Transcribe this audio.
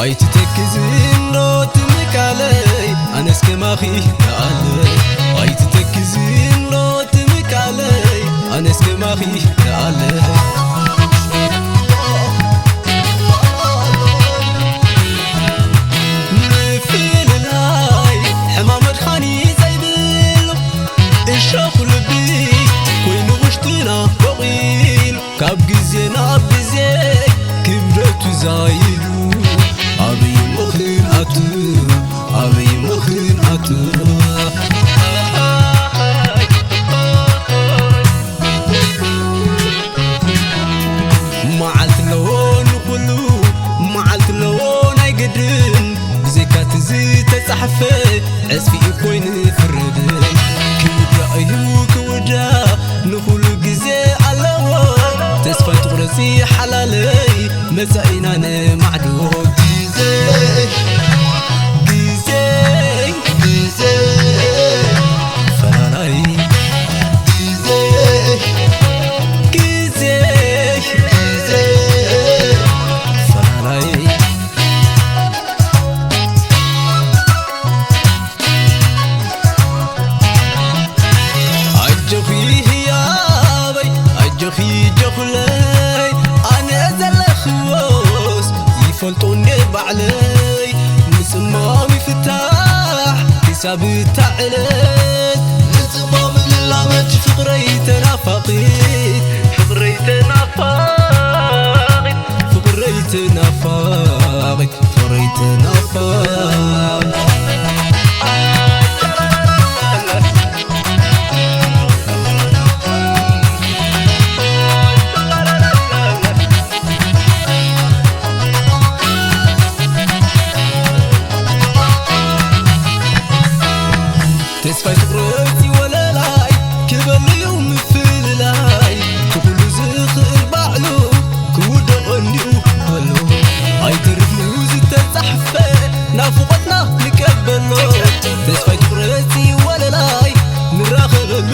ኣይትተክዝን ዶ ትምቃለይ ኣነስ ከማኺ ደኣለይ ኣይትተክዝን ዶ ትምቃለይ ኣነስ ከማኺ ደኣለይ ምፍልላይ ሕማም መድሓኒ ዘይብሉ እሾኽ ልቢ ኮይኑ ውሽጥና ቦቒሉ ካብ ግዜ ናብ ግዜ ክብደቱ ዛይዱ ኣበይ ምኽንያቱ ኣበይ ምኽንያቱ መዓልቲ ኣለዎ ንኹሉ መዓልቲ ኣለዎ ናይ ግድን ብዘይካ እቲ ዝተጻሕፈ ዕጽፊ ኮይኑ ፍርድ ክውዳእ እዩ ክውዳእ ንኹሉ ግዜ ኣለዎ ተስፋ ትቑረጺ ሓላለይ መጻኢና ነማዕዶ ግዜ ግዜ ግዜ ፈላላይ ግዜ ግዜ ግዜ ፈላላይ ኣጆኺ ህያበይ ኣጆኺ ጆኹለይ ኣነ ዘለኽዎስ ይፈልጦ እንደ ባዕለይ ምጽማም ይፍታሕ ክሳብ እታ ዕለት ምጽማም ንላመድ ፍቕረይ ተናፋቒት ፍቕረይ ተናፋቒት ፍቕረይ ተናፋቒት ፍቕረይ ተናፋቒት ተስፋይ ትቑረጽ ወለላይ ክበልዩ ምፍልላይ ክኹሉ ዝኽእል ባዕሉ ክውደቕ እንዲኡ ኣሎ ኣይተርፍሉ ዝተጻሕፈ ናፍቖትና ንቀበሎ ተስፋይ ትቑረጽ ወለላይ ንራኸበሉ